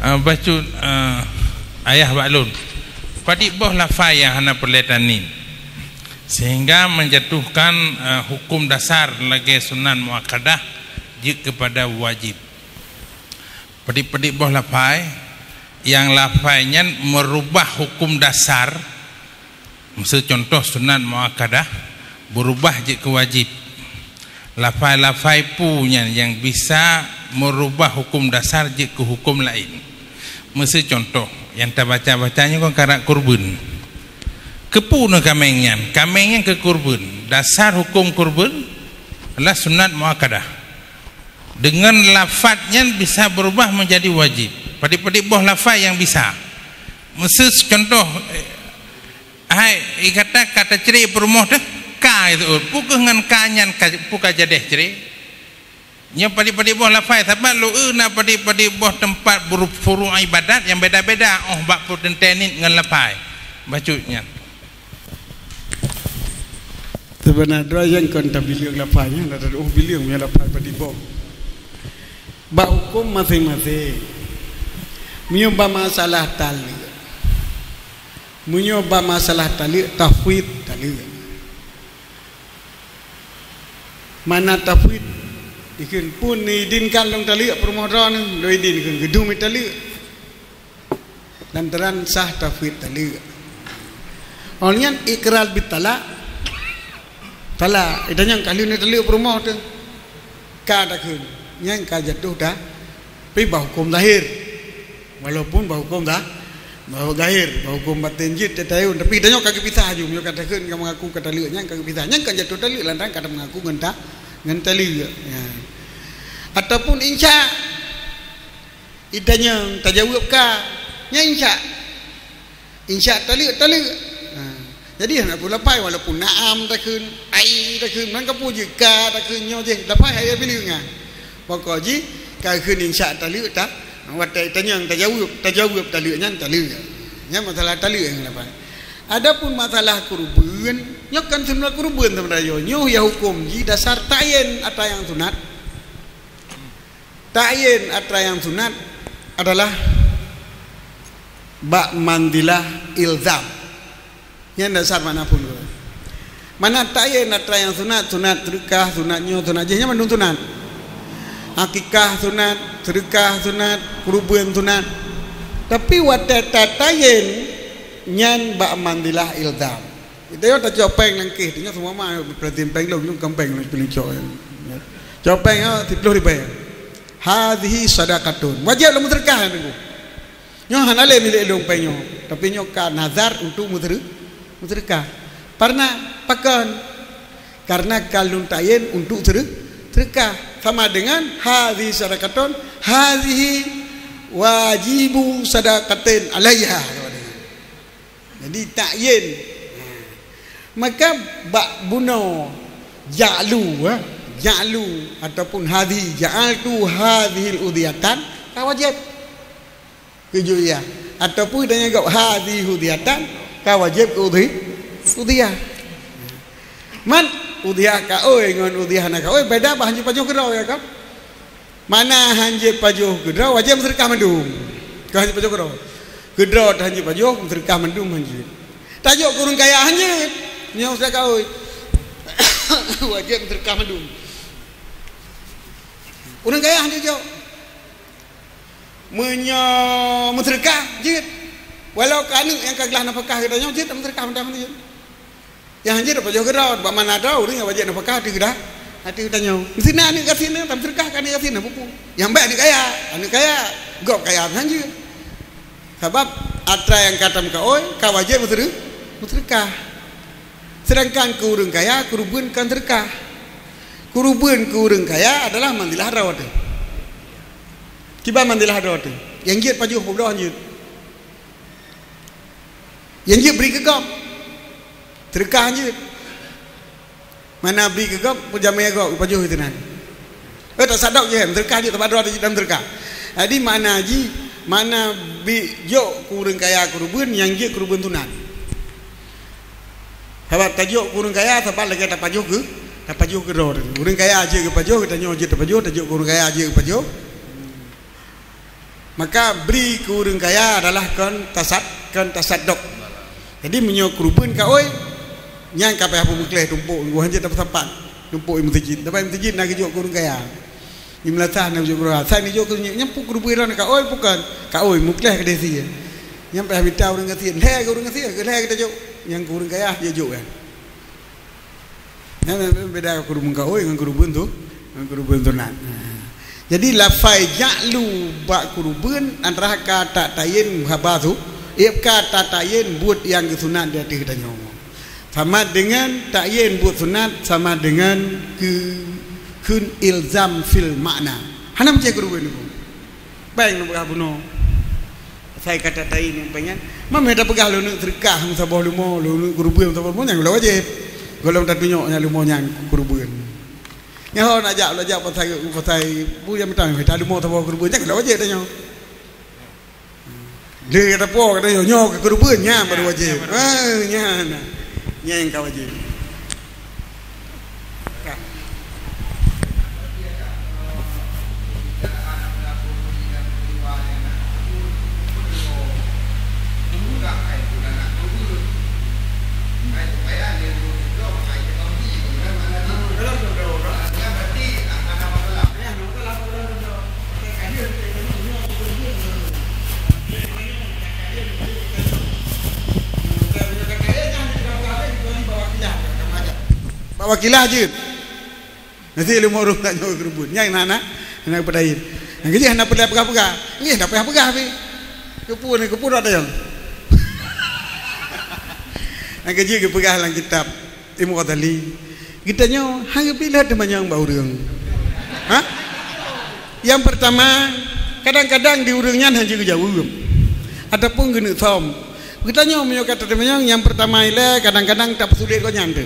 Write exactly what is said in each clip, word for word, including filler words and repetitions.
Ah, bacut, ah, ayah bak lôn. Padit boh lafai nyang hana peureulée tanin, sehingga menjatuhkan, ah, hukum dasar lagée sunat muakkadah jeuet keupada wajib. Padit-padit boh lafai, nyang lafai nyan meurubah hukum dasar. Miseu contoh, sunat muakkadah beurubah jeuet keu wajib. Lafai-lafai peue nyan nyang bisa meurubah hukum dasar jeuet keu huköm laén? Miseu contoh, nyang tabaca-baca nyoe kon karab kurbeuen. Keupeue na kaméng nyan? Kaméng nyan keu kurbeuen. Dasar huköm kurbeuen adalah sunat muakkadah. Deungon lafaz nyan bisa beurubah meujadi wajéb. Padit-padit boh lafaz nyang bisa. Miseu contoh, eh, hai, ikata ka tacre peurumoh teuh, ka itu. Peu kheueh ngon ka nyan ka, peu ka jadeh cre? Nyan padit-padit boh lafaz, saban lôn eu na padit-padit boh teumpat buru-, furu' ibadat nyang beda-beda, oh, bak peuteuntée niet ngon lafaz. Bacut nyan. Seubeuna droe nyang kon tabileung lafai nyan, na taduek bileung meunyoe lafai padit boh. Bak huköm maséng-maséng. Meunyoe bak masalah taleuek. Meunyoe bak masalah taleuek, tafwid taleuek. Makna tafwid, ikheun pun neuidinkan lôn taleuek peurumoh droeneuh, lôn idin kheun geudum taleuek. Lantaran sah tafwid taleuek. Oh nyan ikrar bit talak. Talak, itanyong ka lheueh neutaleuek peurumoh teuh. Ka takheun, nyan ka jatuh dah, tapi bak huköm zahir. Walaupun bak huköm dah, bak zahir, bak huköm baten jeuet tatayun, tapi tanyoe ka geupisah aju, meunyoe ka takheun ka meungaku ka taleuek, nyan ka geupisah. Nyan ka jatuh taleuek lantaran ka tameungaku ngon ta-, ngon taleuek. Ya. Ataupun insya. Itanyong tajaweueb ka, nyan insya. Insya taleuek, taleuek. Ha. Jadi hana peue lafai, walaupun na'am takheun, ai takheun, meunan ka peue jeuet ka takheun, nyoe jih lafai hai bileung nyan. Pokok jih ka kheun insya taleuek ta, watée itanyong tajaweueb, tajaweueb taleuek nyan taleuek. Nyan masalah taleuek nyang lafai. Adapun masalah kurbeuen, nyoe kan sunat kurbeuen sebenarnya. Nyoe ya huköm jih dasar ta'yin atra nyang sunat. Ta'yin atra nyang sunat adalah bak manzilah ilzam. Nyan dasar makna phon. Makna ta'yin atra nyang sunat, sunat seudeukah, sunat nyoe, sunat jih, nyan mandum sunat. Akikah sunat, seudeukah sunat, kurbeuen sunat. Tapi watée tata'yin, nyan bak manzilah ilzam. Geutanyoe tacok péng lam kéh, tanyoe seumeuma peurati péng lôn, lôn kon péng lôn, lôn cok. Cok péng, oh, siplôh ribée. Hazihi sadaqatun. Wajéb lôn meuseudeukah, Teungku. Nyoe hana lé milék lôn péng nyoe, tapi nyoe ka nazar untuk meuseude-, meuseudeukah. Karena pakon? Karena ka lôn ta'yin untuk seudeu-, seudeukah. Sama dengan hazihi sadaqatun, hazihi wajibu sadaqatin alaiha. Jadi ta'yin. Maka bak bunoe ja'lu, eh, ja'lu ataupun hadhi, ja'altu hadhil udhiyatan, ka wajéb keu udhiyah. Ataupun tanyoe geuh hadhi udhiyatan, ka wajéb keu udhi-, udhiyah. Man udhiyah ka oi ngon udhiyah hana ka oi, beda bah hanjeuet pajoh keudroe, ya kan? Mana hanjeuet pajoh keudroe, wajéb meuseudeukah mandum. Kon hanjeuet pajoh keudroe. Keudroe hanjeuet pajoh, meuseudeukah mandum hanjeuet. Tajok keu ureuëng kaya hanjeuet. Nyoe usah ka oi. Wajéb meuseudeukah mandum. Ureuëng kaya hanjeuet jok. Meunyoe meuseudeukah, jeuet. Walau keu aneuëk nyang ka glah nafakah geutanyoe, jeuet meuseudeukah mandum hanjeuet. Nyang hanjeuet tapajoh keudroe, bak mana droe ureuëng nyang wajéb nafakah ateueh geuda-, ateueh geutanyoe. Meusinan aneuëk gasien nyan, tameuseudeukah keu aneuëk gasien nyan, peue-peue. Nyang bék aneuëk kaya, aneuëk kaya, gob kaya meuhan jeuet. Sabab atra nyang ka tameukaôi, ka wajéb meuseude-, meuseudeukah. Seudangkan keu ureuëng kaya, keureubeuen kon seudeukah. Keureubeuen keu ureuëng kaya adalah manzilah droe teuh. Kiban manzilah droe teuh. Nyang jeuet pajoh peubloe jeuet. Nyang jeuet bri keu gob. Seudeukah jeuet. Mana bri keu gob, peujamé gob, pajoh itu nan. Eh, tak sadok je, seudeukah jeuet, teubak droe teuh jeuet dalam seudeukah. Jadi, makna jih, makna bi jok keu ureuëng kaya keureubeuen, nyang jeuet keureubeuen sunat. Sabab tajok keu ureuëng kaya, sabab lagée tapajoh keu, tapajoh keu droe teuh. Ureuëng kaya jeuet geupajoh, geutanyoe jeuet tapajoh, tajok keu ureuëng kaya jeuet geupajoh. Maka bri keu ureuëng kaya adalah kon tasad-, kon tasadok. Jadi meunyoe keureubeuen ka oi, nyan ka payah peubeukleh tumpok, ngon hanjeuet tapeusapat, tumpok i meuseujid. Dapat i meuseujid na geujok keu ureuëng kaya. Di meulasah na geujok keu ureuëng kaya. Sai neujok keu nyan, nyan peue keureubeuen droe ka oi bukan? Ka oi, meukleh keudeh sie. Nyan payah mita ureuëng gasien. Lhée keu ureuëng gasien, lhée kita jok. Nyang keu ureuëng kaya, dia jok kan. Nyan beda keureubeuen ka oi ngon keureubeuen tu, ngon keureubeuen sunat. Jadi lafai jak lu bak keureubeuen adalah ka tatayén haba tu, ieb ka tatayén buet nyang geusunat di ateueh tanyoe. Sama dengan takyin buet sunat, sama dengan keu-, kheun ilzam fil makna. Hana meucé keureubeuen niku. Péng neupeugah bunoe. Sai kata tai nyang péng nyan. Mamé tapeugah lôn neuk seudeukah meusaboh leumo, lôn neuk keureubeuen meusaboh leumo, nyan golom wajéb. Golom tatunyok nyan leumo nyan keureubeuen. Nyoe ho nak jak, lôn jak pasai, pasai bu nyang mita, mita leumo saboh keureubeuen, nyan golom wajéb tanyoe. Lé kata po, kata nyoe, nyoe keu keureubeuen, nyan baru wajéb. Ah, nyan. Nyan nyang ka wajéb. Ka. Bak wakilah jeuet. Nanti lima ureuëng nak nyoe keureubeuen. Nyang na, na, na peudayén. Nyang keujih hana peudayén peugah-peugah. Nggih, hana payah peugah pih. Keupeue ni, keupeue dak dayang? Nyang keujih geupeugah lam kitab Imam Ghazali. Geutanyoe hana geupilah teumanyong bak ureuëng. Ha? Yang pertama, kadang-kadang di ureuëng nyan hana geujaweueb ataupun geuneuk som. Geutanyoe meunyoe ka teumanyong, yang pertama ilée kadang-kadang tapeusulet gobnyan tu.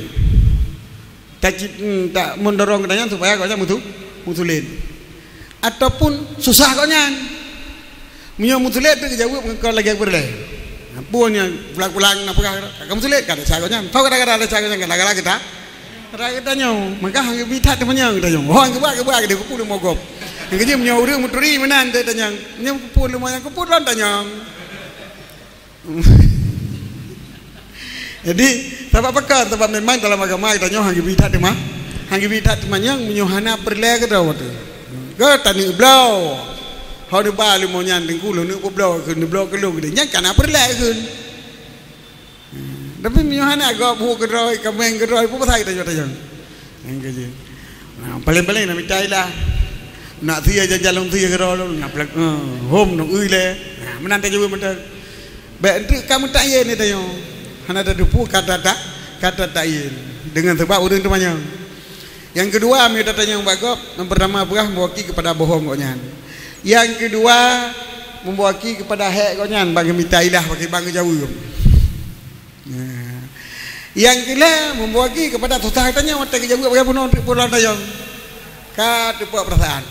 Taci-, hmm, tak mendorong gobnyan supaya gobnyan meusu-, meusulet. Ataupun susah gobnyan. Meunyoe meusulet tu geujaweueb ngon lagée peureulée. Pun nyang pulang-pulang na peugah, ka meusulet, ka desya gobnyan. Soe gara-gara desya gobnyan, gara-gara kita. Gara-gara geutanyoe. Maka hana geubi that teumanyong geutanyoe. Ho, hana geuba, geuba, geude keupeue leumo gob. Nyang keujih meunyoe ureuëng meuturi meunan teuh tanyong. Nyoe keupeue leumo nyang keupeue lôn tanyong. Jadi, sabab pakon? Sabab memang dalam agama geutanyoe hana geubi that teuma-, hana geubi that teumanyong meunyoe hana peureulée keudroe teuh. Geutanyoe bloe. Ho neuba leumo nyan teungku lôn neuk peubloe kheun, neubloe keu lôn geude. Nyan ka na peureulée kheun. Tapi meunyoe hana gob hu keudroe, kaméng keudroe, peue pasai geutanyoe tanyong? Nyang keujih. Nah, paléng-paléng na mita ilah. Nak sie jajan lôn sie keudroe lôn, nyaplak, eh, hom nong ui lé. Nah, meunan tajaweueb mantong. Bék enteuk ka meutakyin tanyoe. Hana tateupeue kata tak, kata takyin. Deungon sabab ureuëng teumanyong. Yang kedua, mita tanyong bak gob, yang pertama peugah meuwaki kepada bohong gobnyan. Yang kedua, meuwaki kepada hék gobnyan, bang mita ilah pakai bang jaweueb. Nah. Yang kila membagi kepada susah tanya mata ke jaweueb bagaimana untuk pulang tayong. Ka teupeue perasaan.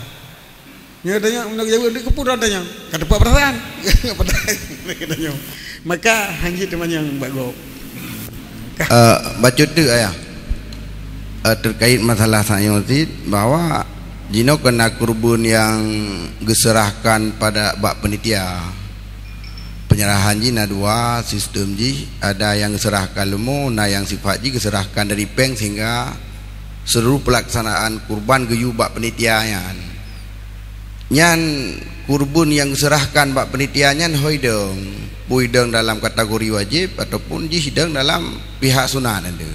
Nyoe tanya untuk jaweueb untuk pulang tanya. Ka teupeue perasaan. Tanya. Maka hanjit teumanyong bak gob. Eh, bacut tu ayah. Eh, terkait masalah sanyoe cit bahwa jinoe kena kurban yang geserahkan pada bak penitia. Penyerahan jih na dua sistem jih, ada yang geserahkan leumo, na yang sifat jih geserahkan dari péng sehingga seluruh pelaksanaan kurban geuyue bak penitia nyan. Nyan kurban yang geserahkan bak penitia nyan hoi dong, pui dong dalam kategori wajib ataupun jih dong dalam pihak sunat nyan tu.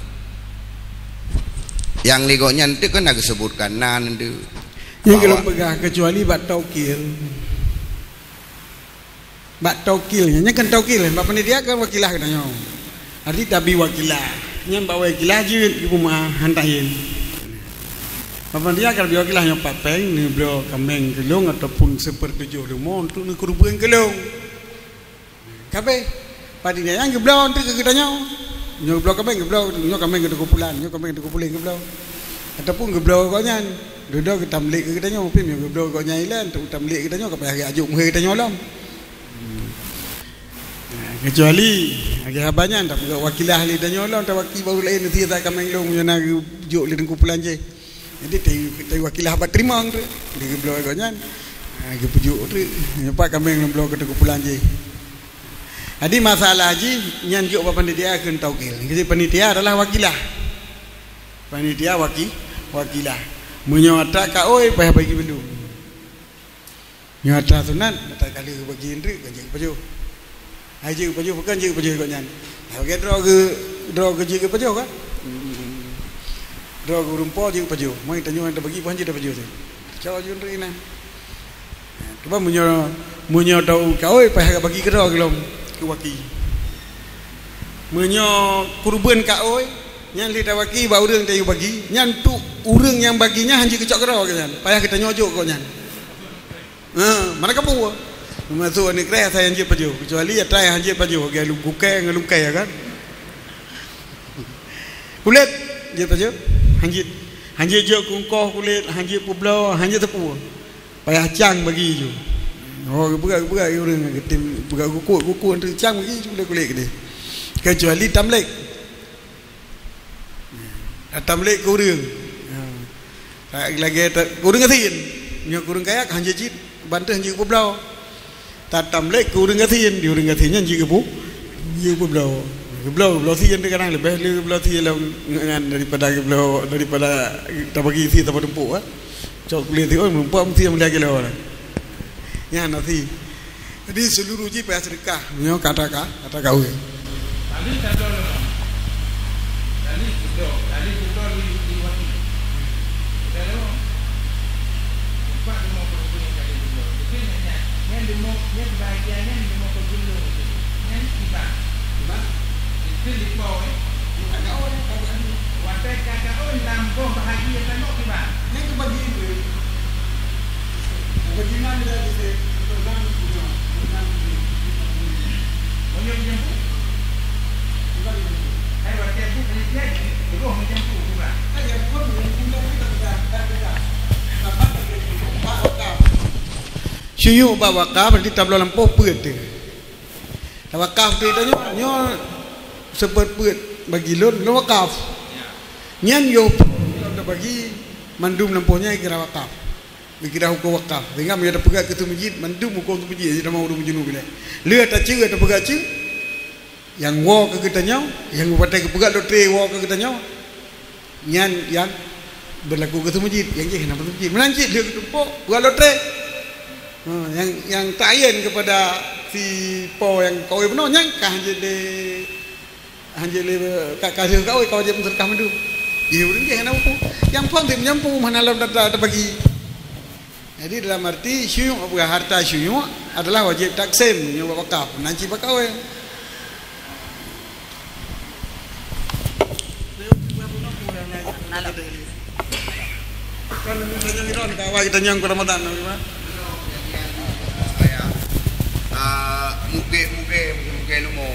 Yang ligok nyan tu kan na geusebutkan nan tu. Yang bahwa kalau peugah kecuali bak taukil. Bak taukil nyan, nyan kan taukil, bak panitia kan wakilah geutanyoe. Arti tabi wakilah. Nyan bak wakilah jeuet geupeumeu'ah han tahén. Bak panitia kan tabi wakilah nyoe pat péng neubloe kaméng keu lôn ataupun seupeurtujoh leumo untuk neukeureubeuen keu lôn. Kabéh. Panitia nyan geubloe untuk keu geutanyoe. Nyoe geubloe kaméng, geubloe, nyoe kaméng keu Teungku Pulan, nyoe kaméng keu Teungku Pulan geubloe. Ataupun geubloe gobnyan, dudoe geutamlek keu geutanyoe, pih nyoe geubloe gobnyan ilée untuk tamlek geutanyoe, ka payah geujok meuhé geutanyoe lom. Hmm. Nah, kecuali lagée haba nyan, tapeugah wakilah lé tanyoe lom, tawaki baru laén, si ata kaméng lôn, meunyoe na geujok lé Teungku Pulan jih. Jadi, tai, tai wakilah haba teurimong tu, di geubloe gobnyan. Ha, geupeujok treuk, nyoe pat kaméng lôn bloe keu teungku pulan jih. Jadi masalah jih nyan jok bak panitia keu taukil. Jadi panitia adalah wakilah. Panitia waki-, wakilah. Meunyoe atra kaôi payah bagi bandum. Nyoe atra sunat, atra ka lheueh bagi treuk, kan jeuet pajoh. Hai jeuet pajoh, bukan jeuet pajoh kok nyan. Nah, bagi droe keu, droe keu jeuet pajoh kan? Hmm. Droe keu ureueng po jeuet pajoh. Mai tanyoe atra bagi, bukan jeuet pajoh tu. Cok jeuet treuk inan. Cuba meunyoe, meunyoe tau kaôi, payah bagi keudroe keulom, keu waki. Meunyoe kurban kaôi, nyan lé tawaki bak ureueng tayue bagi, nyan tu ureueng nyang bagi nyan hanjeuet keucok keudroe keu nyan, payah geutanyoe jok keu nyan. Ha, mana kapu? Masuk aneuk kreh asai hanjeuet pajoh, kecuali atra hanjeuet pajoh, gaya lu-, gukée ngon lungkée kan. Kulét, jeuet pajoh, hanjeuet. Hanjeuet jok keu ungkoh kulét, hanjeuet peubloe, hanjeuet teupue. Payah cang bagi ju. Oh, geupeugah, geupeugah ureueng geutem, peugah gukut, gukut tu cang bagi ju kulét-kulét keudeh. Kecuali tamlek. Tamlek keu ureueng. Ha. Lagèe ta-, keu ureueng gasien. Nyoe keu ureueng kaya ka hanjeuet cit, ban teuh hanjeuet peubloe. Tatamlek keu ureueng gasien, di ureueng gasien nyan jeuet geupu-, jeuet peubloe. Geubloe, geubloe sien teuh kadang leubeh le geubloe sien lom nyan daripada geubloe, daripada tabagi sie saboh tumpuk, eh. Cok kulét sien, oh, meureumpok meusie meuliah kilo lah. Nyan na sie. Jadi seuluruh jih payah seudeukah, meunyoe ka atra ka, ka atra kawé. Tali tabloe lemah. Tali keudok, tali keudok di, di wati. Udah lewat. Empat lima puluh ribu yang tadi keudok. Jadi nyan, nyan lima, nyan sebahagian nyan lima puluh ribu. Nyan kiban. Kiban? Itu lima, eh. Bukan kau, eh, kau bagi. Watèe ka kawin lam boh bahagian tanok kiban. Nyan kebagi itu. Kebagi mana dia di sini? Kebagi punya. Kebagi punya. Meunyoe meujampu? Hai, watèe bu, hai, hai, roh meujampu, bukan? Hai, yang pun, yang pun, kita, kita, kita, kita. Syuyuk bak wakaf, berarti tabloe lampôh peuet teuh. Tawakaf teuh tanyoe, nyoe seupeuet bagi lôn, lôn wakaf. Nyan yoh lôn bagi mandum lampôh nyan kira wakaf. Dikira hukôm wakaf. Sehingga meunyoe tapeugah keu seumeujid, mandum hukôm seumeujid, jadi nama ureueng meujunub ilèe. Lheueh taceue tapeugah ceue, nyang woe keu geutanyoe, nyang watèe geupeugah lotre woe keu geutanyoe, nyan nyang beulaku keu seumeujid, nyang jih hana seumeujid. Meunan cit lheueh geutumpôk, peugah lotre. Ha, nyang, nyang ta'yin keupada si po nyang kawé bunoe, nyan ka hanjeuet lé Hanjeuet lé ka, ka lheueh kawé, ka wajéb meuseudeukah mandum. Jih ureueng jih hana mampu. Nyang phon sit meujampu, hana lom ata-, ata bagi. Jadi dalam arti syuyuk, harta syuyuk adalah wajéb taksém, nyoe bak wakaf, nan cit bak kawé. Ah, mugé-mugé, mugé-mugé leumo.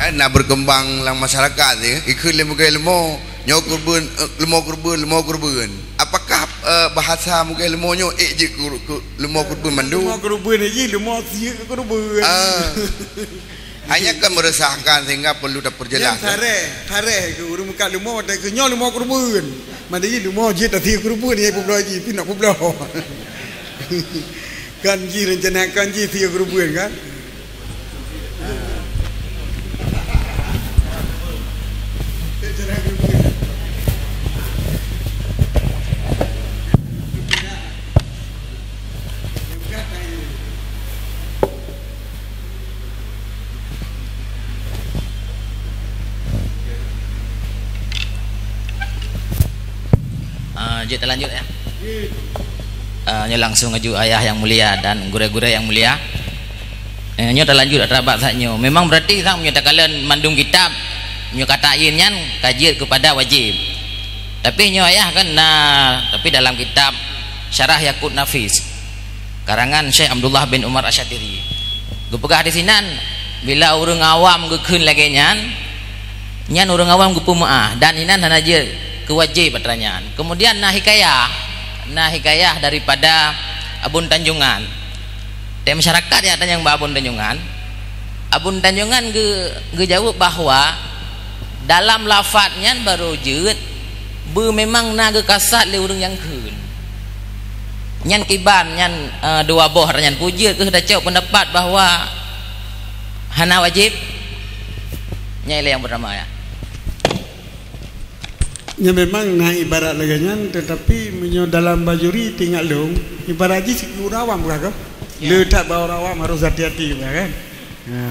Eh, na berkembang lam masyarakat, eh. Ikheun lé mugé leumo, nyoe keureubeuen, eh, leumo keureubeuen, leumo keureubeuen. Apakah, eh, bahasa mugé leumo nyoe ék jeuet keu, keu leumo keureubeuen mandum? Leumo keureubeuen jih, leumo sie keureubeuen. Ah. Hanya kan meresahkan sehingga perlu diperjelas, ya. Sareh, sareh keu ureueng meukat leumo, watèe keu nyoe leumo keureubeuen. Mada jih leumo jih tasie keureubeuen, ya, peubloe jih, pih nak peubloe. Kan jih rencana kan jih sie keureubeuen, kan? Ah, jeuet talanjut, ya. Ah, nyoe langsung aju ayah nyang mulia dan gurée-gurée nyang mulia. Eh, nyoe talanjut atra bak saat nyoe. Memang berarti sang meunyoe takalon mandum kitab, nyoe ka ta'yin nyan ka jeuet keupada wajéb. Tapi nyoe ayah kan na, tapi dalam kitab Syarah Yaqut Nafis, karangan Syekh Abdullah bin Umar Asy-Syatiri, geupeugah di sinan, bila ureuëng awam geukheun lagée nyan, nyan ureuëng awam geupeumeuáh, dan inan hana jeuet keu wajéb atra nyan. Kemudian na hikayah, na hikayah daripada Abon Tanjongan. Di masyarakat nyang tanyong bak Abon Tanjongan, Abon Tanjongan geu-, geujaweueb bahwa dalam lafat nyan barô jeuet beu memang na geukasat lé ureuëng nyang kheun. Nyan kiban, nyan, eh, dua boh nyan. Peue jeuet keuh tacok peundapat bahwa hana wajéb? Nyan ilée nyang peurtama, ya. Nyan memang na ibarat lagée nyan, tetapi meunyoe dalam Bajuri teuingat lôn, ibarat jih sikureueng awam, bukan kah? Ya. Le that bak ureuëng awam harus hati-hati, bukan kan? Ya.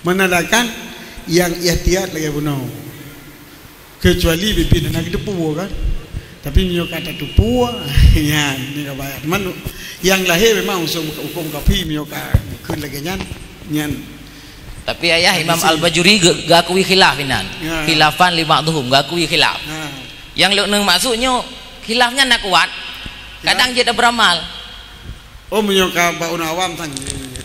Manadakan nyang ihtiat lagée bunoe. Kecuali biet-biet hana geuteupeue kan. Tapi meunyoe ka tateupeue, nyan ni ka bahaya. Teuma nyang lahé memang usung hukôm kafi meunyoe ka kheun lagée nyan, nyan. Tapi ayah Imam Al-Bajuri ge-, geukui khilaf inan. Ya. Khilafan li ba'dhum, geukui khilaf. Ya. Nyang lôn neueng maksud nyoe, khilaf nyan na kuat. Ya. Kadang jeuet beuramal. Oh, meunyoe ka bak ureuëng awam sang,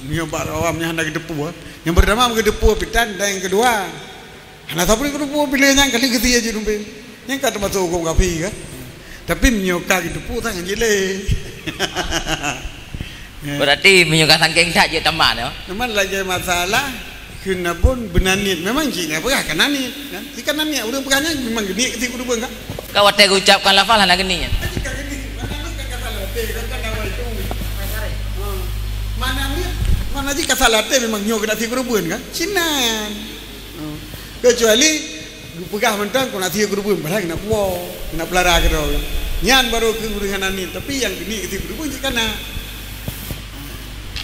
meunyoe bak ureuëng awam nyan hana geuteupeue. Nyang peurtama geuteupeue pitan dan nyang keudua, hana sapeue geuteupeue, bila nyan kali keusia jih dumpé. Nyan ka teumasuk hukôm kafi kan? Tapi meunyoe ka geuteupeue sang jih lé. Ya. Berarti meunyoe ka sangkéng that jeuet tamat, ya? Memang lagée masalah kheun na phon beuna niet. Memang cit na peugah kana niet kan? Si kana niet, ureuëng peugah nyan memang geuniet keu si keureubeuen kan? Ka watée geucapkan lafal hana geuniet. Mana niet, mana jih ka salah até memang nyoe keunak sie keureubeuen kan? Cit na nyan. Kecuali geupeugah mantong keunak sie keureubeuen, padahai keunak puwoe, keunak peulara keudroe. Nyan barô keu ureuëng hana niet, tapi nyang geuniet keu sie keureubeuen cit kana.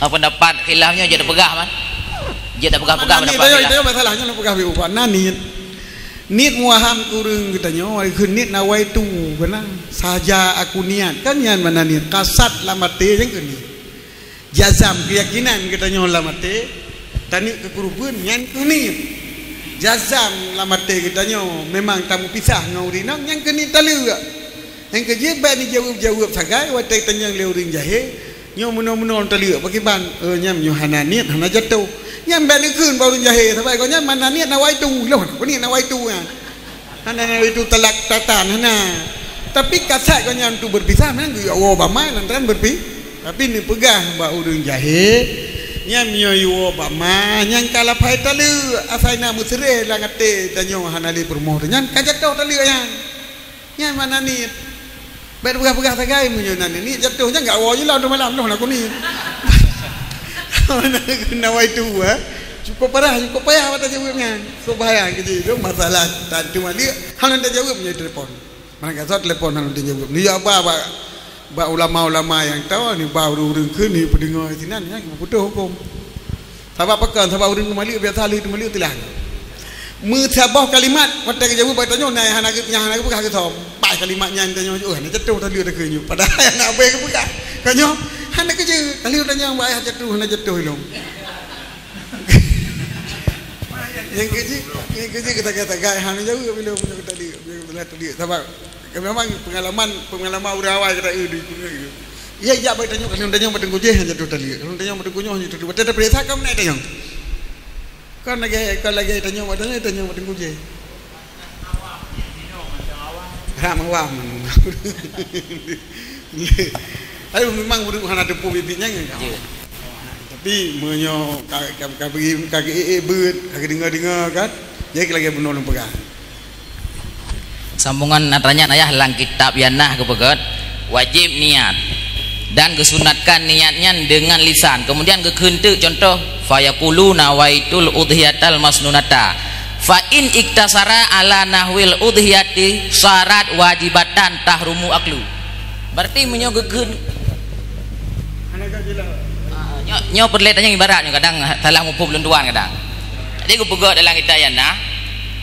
Apa pendapat khilaf nyoe jeuet peugah, man? Jeuet peugah-peugah pendapat khilaf. Mana niet, masalah nyoe peugah beu na niet. Niet muwaham keu ureuëng geutanyoe, kheun niet nawaitu, beuna sahaja aku niat. Kan nyan mana niet, kasad lam até nyang keu niet. Jazam keuyakinan geutanyoe lam até, taneuk keu keureubeuen nyan keu niet. Jazam lam até geutanyoe memang tameupisah ngon ureuëng inong nyan keu niet taleuek. Nyang keujeuet bék neujaweueb-jaweueb sagai watée tanyong lé ureuëng jahé, nyoe meunoe-meunoe taleuek, pakriban, eh, nyan nyoe hana niet, hana jatoh. Nyan bék neukheun bak ureuëng jahé, sabab gobnyan mana niet nawaitu, lôn hana niet nawaitu nyan. Hana nawaitu talak tatan, hana. Tapi kasad gobnyan tu beupisah, memang geuwoe bak ma lantaran beupi-, tapi neupeugah bak ureuëng jahé, nyan meunyoe iwoe bak ma, nyan ka lapai taleuek, asai na meuseureh lam até tanyoe hana lé peurumoh teuh, nyan ka jatoh taleuek nyan. Nyan mana niet. Bék peugah-peugah sagai meunyoe na niet jatoh, nyan gak woe jih lom malam noh laku niet. Nawaitu, eh. Cukup parah, cukup payah bak tajaweueb nyan. Cukup bahaya keu jih tu masalah tantu malik. Hana tajaweueb nyoe telepon. Mana gasot telepon hana tajaweueb. Ni ya ba bak, bak ulama-ulama nyang tahu ni ba ureuëng-ureuëng kheun ni peudeungoe sinan nyan putôh hukôm. Sabab pakon? Sabab ureuëng malik biasa lheueh teumalik tilang. Meusaboh kalimat watée geujaweueb bak tanyoe na hana geu-, nyang hana geupeugah geusom. Pai kalimat nyan tanyoe, "Oh, hana jatoh taleuek takheun nyoe." Padahai hana abée geupeugah. Tanyoe hana keujeuet. Taleuek tanyoe bak ayah jatoh, hana jatoh ilong. Nyang keujeuet, nyang keujeuet geusagai-sagai hana jaweueb ilong taleuek. Nyang telah taleuek. Sabab memang pengalaman, pengalaman ureuëng awai kata, eh, di, di, di. Iya, iya, baik tanyong, kalau tanyong batang kujih hanya tu tali. Kalau tanyong batang kunyuh hanya tu. Betul tak periksa kamu naik tanyong? Kan lagi, kan lagi tanyong batang, tanyong batang kujih. Ram awam. Ayo memang ureuëng hana teupeu bibit nyan kan? Ya. Tapi meunyoe ka, ka, ka pergi, ka ke, eh, eh, beut, ka ke dengar-dengar kan? Jadi lagi bunoe lôn peugah. Sambungan na tanyong ayah lam kitab Yanah geupeugét, wajéb niat dan geusunatkan niat nyan deungon lisan. Kemudian geukheun teuk contoh, fayaqulu nawaitul udhiyatal masnunata. Fa in iktasara ala nahwil udhiyati sarat wajibatan tahrumu aklu. Berarti meunyoe geukheun Ah, nyoe, nyoe peureulée tanyong ibarat nyoe kadang salah muphom lôn tuan kadang. Jadi geupeugah dalam kitab Yanah,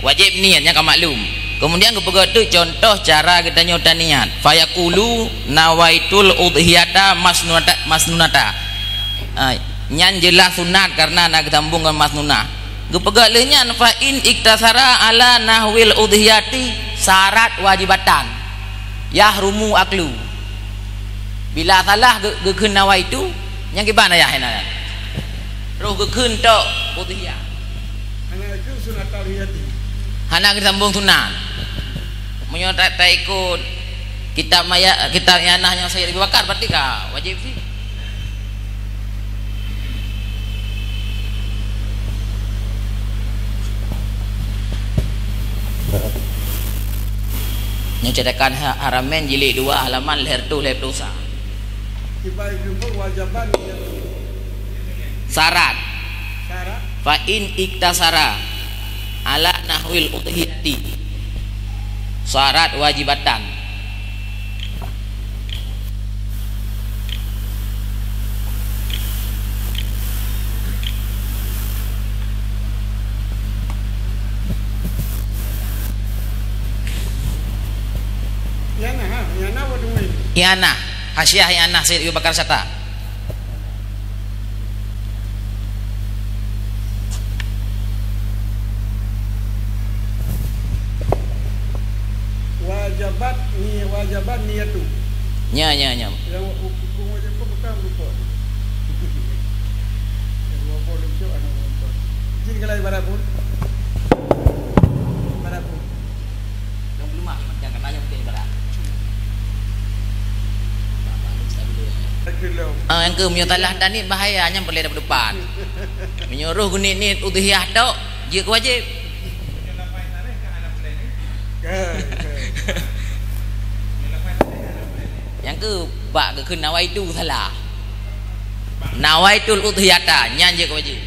wajéb niet nyang ka maklum. Kemudian geupeugah teuk contoh cara geutanyoe taniat. Fayaqulu nawaitul udhiyata masnunata, masnunata. Ah, nyan jeulaih sunat karena na geusambong ngon masnunah. Geupeugah lheueh nyan fa in iktasara ala nahwil udhiyati sarat wajibatan. Yahrumu aklu. Bila salah geu-, geukheun nawaitu, nyang kiban ayah nyan. Roh geukheun tok udhiyah. Hana geukheun sunat udhiyati. Hana geusambong sunat. Meunyoe ta-, taikot kitab maya-, kitab Yanah nyang Sayyid Abu Bakar, berarti ka wajéb sih. Nyoe cetakan ha-, Haramain jilid dua halaman lhèe reutôh lhèe plôh sa. Baik, jumpa wajiban niat. Syarat. Syarat. Fa in iktasara ala nahwil udhiyati. Syarat wajibatan. I'anah, ha, i'anah apa tu, Umi? I'anah. Hasyiah i'anah Sayyid Abu Bakar Syatta. Wajabat ni, wajabat niyatu. Nya, nya, nya. Yang hukum wajib tu bukan lupa. Yang dua puluh lebih anak nonton. Izin kalau ibarat pun. Ibarat pun. Yang belum mah, yang kena yang bukan ibarat. Ah, yang ke meunyoe talah tanit bahaya, nyan peureulée dapat depan. Meunyoe roh geuniet-niet udhiyah tok, jeuet keu wajéb. Nyang keu bak geukheun nawaitu salah. Nawaitul udhiyata, nyan jeuet keu wajéb.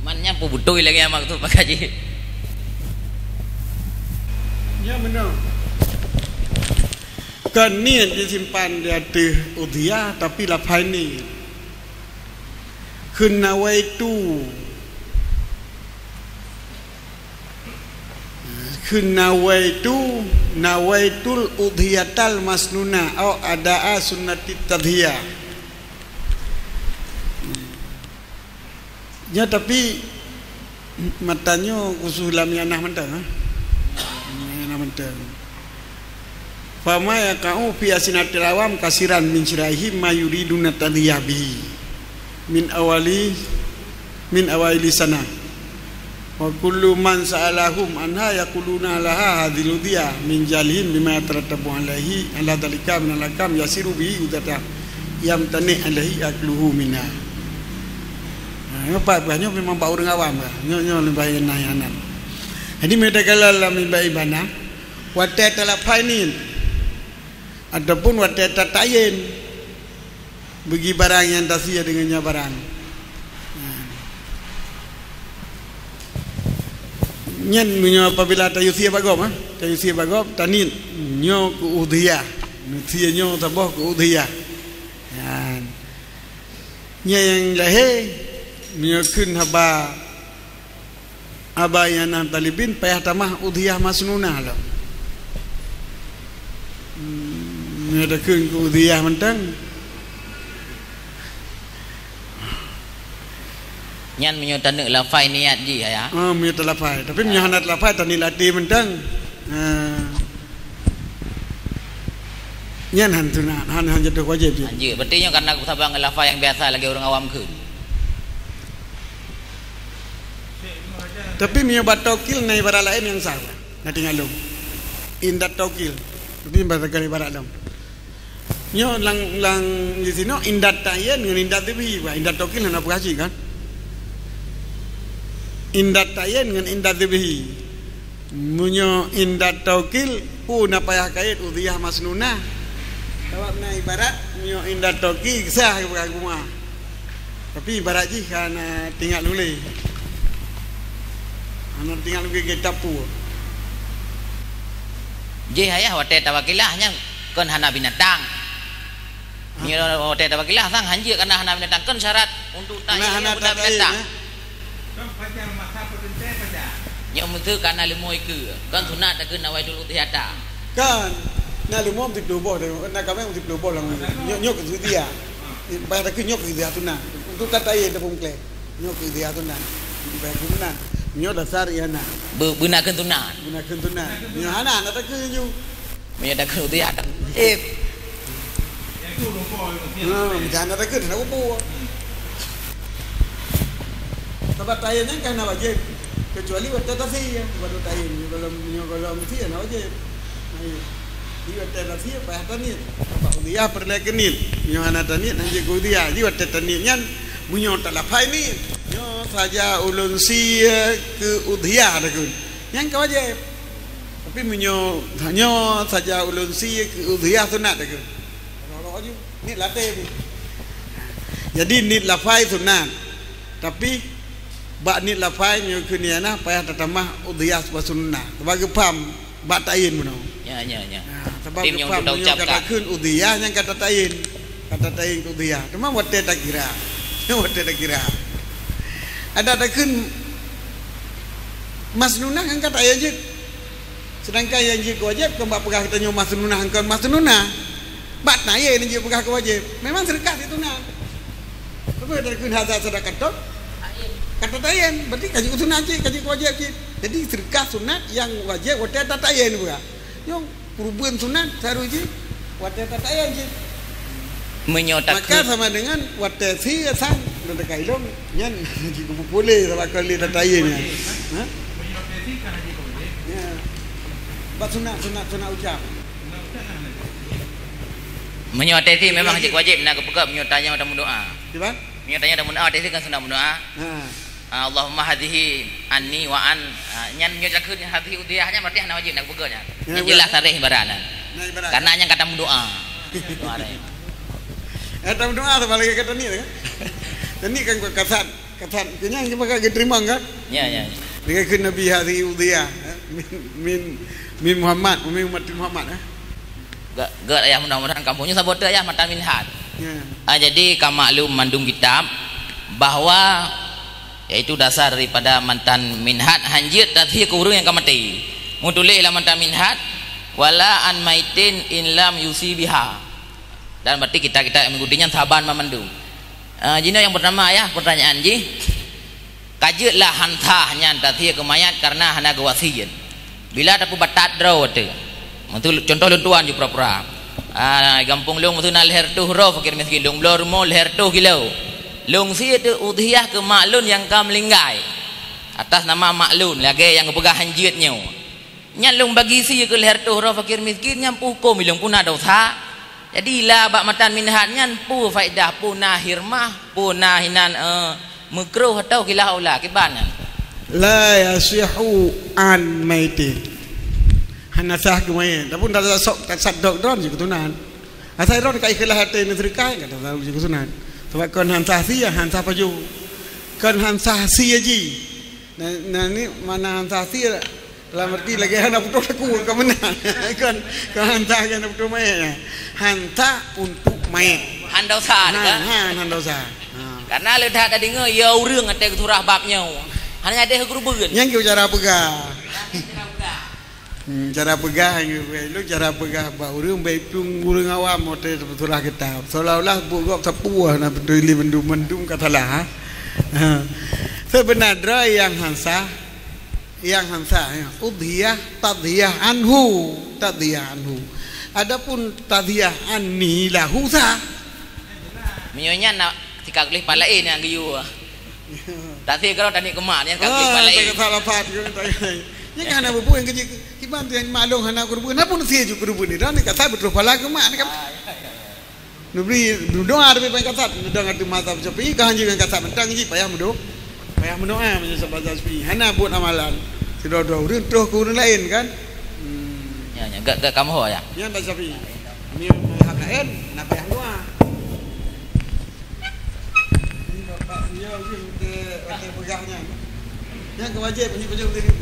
Man nyan peubeutôi lagèe nyang maksud maka jih. Nyan meunoe. Kon niet jisimpan di ateueh udhiyah, tapi lafai niet. Kheun nawaitu. Kheun nawaitu, nawaitul udhiyatal masnuna au ada'a sunnatit tadhiyah. Ya, tapi matan nyoe khusus lam i'anah mantong, ha? I'anah mantong. Fama yaqa'u fi alsinatil awam kasiran min syira'ihim ma yuriduna tadhiyah bihi min awali, min awaili sanah. Wa kullu man sa'alahum anha yaquluna laha hadzihil udhiyah min jahlihim bima yatarattabu alaihi, ala dzalika minal ahkam yasiru bihi udhiyatan yamtani alaihi akluhu minha. Ha, nyoe pat bah, nyoe memang bak ureueng awam bah. Nyoe, nyoe leubeh nyang na nyan. Jadi, meunyoe takalon lam iba-, ibanah, watèe talafai niet, ataupun watèe tata'yin bagi barang nyang tasie deungon nyan barang. Nyan meunyoe apabila tayue sie bak gob, ha? Tayue sie bak gob, taniet nyoe keu udhiyah. Neusie nyoe saboh keu udhiyah. Nyan. Nyan nyang lahé, meunyoe kheun haba Aba nyang na talibin payah tamah udhiyah masnunah lom. Hmm, nyoe takheun keu udhiyah mantong. Nyan meunyoe taneuk lafai niat jih, ya? Ah, meunyoe talafai. Tapi meunyoe hana talafai, taniet lam até mantong. Ah. Nyan han sunat, han, han jatuh wajéb jih. Anjir, berarti nyoe karena saban ngon lafai nyang biasa lagèe ureueng awam kheun. Tapi meunyoe bak taukil na ibarat laén nyang sah, na tinggai lom. Indat taukil. Tapi bahasa kali ibarat lom. Nyoe lam, lam di sinoe indat ta'yin ngon indat dzibhi. Bah, indat taukil hana peue cit kan? Indat ta'yin ngon indat dzibhi. Meunyoe indat taukil, peue na payah kait udhiyah masnunah. Sabab na ibarat, meunyoe indat taukil, sah keu peugah geupeugah. Tapi ibarat jih ka na tinggai lulé. Hana tinggai lulé geuh tapue. Jih ayah watèe tawakilah nyan kon hana binatang. Nyoe watèe tawakilah sang hanjeuet kana hana binatang, kon syarat untuk ta'yin hana, hana beuna binatang. Nyoe meuseu kana leumo ikeue, kon sunat takheun nawaitul udhiyata. Kan, na leumo meusiplôh boh, na kaméng meusiplôh boh lam nyoe, nyoe keu udhiyah. Bah takheun nyoe keu udhiyah sunat. Untuk tata'yin tapeukleh. Nyoe keu udhiyah sunat. Bah keu sunat. Nyoe dasar i'anah. Be-, beuna kheun sunat. Beuna kheun sunat. Nyoe hana, na takheun ju. Meunyoe takheun udhiyah, eh. Ha, macam hana takheun, hana kubu. Sabab ta'yin nyan kan hana wajéb. Kecuali watèe tasie, baru ta'yin. Kalau, kalau meusie hana wajéb. Nah, iya. Jadi watèe tasie payah taniet. Sabab udhiyah peureulèe keu niet. Meunyoe hana taniet, hana jeuet keu udhiyah. Jadi watèe taniet nyan, meunyoe talafai niet. Nyoe saja ulôn sie keu udhiyah takheun. Nyan ka wajéb. Tapi meunyoe, nyoe saja ulôn sie keu udhiyah sunat takheun. Lok-lok aju. Niet lafai. Jadi niet lafai sunat. Tapi bak niet lafai nyoe keuh nyan na payah tatamah udhiyah bak sunat. Sebagai paham bak ta'yin bunoe. Ya, ya, ya. Nah, sebab Tim nyang geupaham untuk meunyoe ucapkan. Kata kheun udhiyah nyang kata ta'yin. Kata ta'yin udhiyah. Cuma watèe takira. Watèe takira. Ada takheun masnunah angkat ayat jeuet. Sedangkan nyang jeuet keu wajéb kon bak peugah geutanyoe masnunah kon masnunah. Bak ta'yin jeuet peugah keu wajéb. Memang seudeukah situnat. Tapi ada kheun hadza sadaqatun. Kata ta'yin, berarti ka jeuet keu sunat cit, ka jeuet keu wajéb cit. Jadi seudeukah sunat nyang wajéb watèe tata'yin peugah. Nyang peureubeuen sunat saru jih watèe tata'yin cit. Meunyoe maka takheun sama dengan watèe sie sang, lôn teuka ilong, nyan jih kupeupulé sabab kon lé tata'yin nyan. Ha? Ya. Bak sunat, sunat, sunat ucap. Meunyoe watèe sie memang jeuet wajéb na geupeugah meunyoe tanyoe tameudoa. Di ba? Meunyoe tanyoe tameudoa, watèe sie kan sunat meudoa. Ha. Ah, Allahumma hadhihi anni wa an, ah, nyan nyoe takheun hadhihi udhiyah nyan berarti hana wajéb nak peugah nyan. Ya, nyan jeulaih sareh ibarat nyan. Nah, ibarat. Karena nyan ka tameudoa. Doa raya. Eh, tameudoa sama lagèe kata ni kan? Tadi kan keu kasat, kasat keu nyan cuma ka geuteurimong kan? Ya, ya, ya. Lagèe kheun Nabi hadhihi udhiyah, eh, min, min, min Muhammad, min ummati Muhammad, eh. Gèt, gèt ayah, mudah-mudahan kamoe nyoe saboh teuk ayah matan minhaj. Ya. Ah, jadi ka maklum mandum kitab bahwa yaitu dasar daripada matan minhaj hanjeuet tasie keu ureueng nyang ka maté. Meutuléh lam matan minhaj, "Wala an maitin in lam yusi biha." Dan berarti kitab-kitab nyang mengikuti nyan saban mandum. Ah, jinoe nyang pertama ayah, pertanyaan jih. Ka jeuet lah han sah nyan tasie keu mayat karena hana geuwasiet. Bila tapeubatat droe teuh. Meuseu contoh lôn tuan ju pura-pura. Ah, gampông lôn meuseu na lhèe reutôh droe fakir miskin, lôn bloe rumoh lhèe reutôh kilo. Lôn sie teuh udhiyah keu mak lôn nyang ka meuninggai. Atas nama mak lôn lagèe nyang geupeugah hanjeuet nyoe. Nyan lôn bagi sie keu lhèe reutôh droe fakir miskin nyan peue hukôm ilong, peue na dosa. Jadi la bak matan minhaj nyan peue faedah, peue na hirmah, peue na hinan, eh, meukruh atau khilaf aula kiban nyan. La yasihu an maitin. Hana sah keu mayét. Tapi dak sok kasat dok droe jih keu sunat. Asai droe ka ikhlas até neuseudeukah ka tasah jih keu sunat. Sabab kon han sah sie, han sah pajoh. Kon han sah sie jih. Nah, nah ni mana han sah sie. Dalam arti lagèe hana putôh laku ka meunan. Kan, kan han sah hana putôh mayét. Han sah untuk mayét. Han dosa, kan? Han, han dosa. Ha. Karena le that tadeungoe ya ureueng até geusurah bab nyoe. Hana ada geurubeuen. Nyang keu cara peugah. Hmm, cara peugah, lu cara peugah bak ureueng baik pun ureueng awam watèe teupeusarah kitab. Seolah-olah buet gob sapeue na beutôi lé mandum-mandum ka salah, ha. Ha. Sebenarnya yang han sah Nyang han sah, ya. Udhiyah, tadhiyah anhu, tadhiyah anhu. Adapun tadhiyah anni lahu sah. Meunyoe nyan na tika tuléh pat laén nyang geuyue. Tasie keudroe taniet keu mak, nyan ka tuléh pat laén. Ah, tak salah pat. Nyan kan hana bubuih nyang keuji kiban tu nyang mak lôn hana kurubu. Napa sie ju kurubu ni? Dah ni kata beutôi pala keu mak ni kan. Ah, ya, ya, ya. Neubri, neudoa tapi pakai kasat, neudong ateueh mazhab Syafi'i, ka hanjeuet ngon kasat mantong jih, payah meudo-, payah meudoa meunyoe sabab mazhab Syafi'i. Hana buet amalan. Sidroe-droe ureueng troh keu ureueng laén kan? Hmm. Ya, ya, gak, gak kamoe ho ya. Nyan mazhab Syafi'i. Meunyoe mazhab laén, na payah meudoa. Ini bapak beliau ni betul, betul peugah nyan. Nyan keu wajéb, ni bajeueng diri.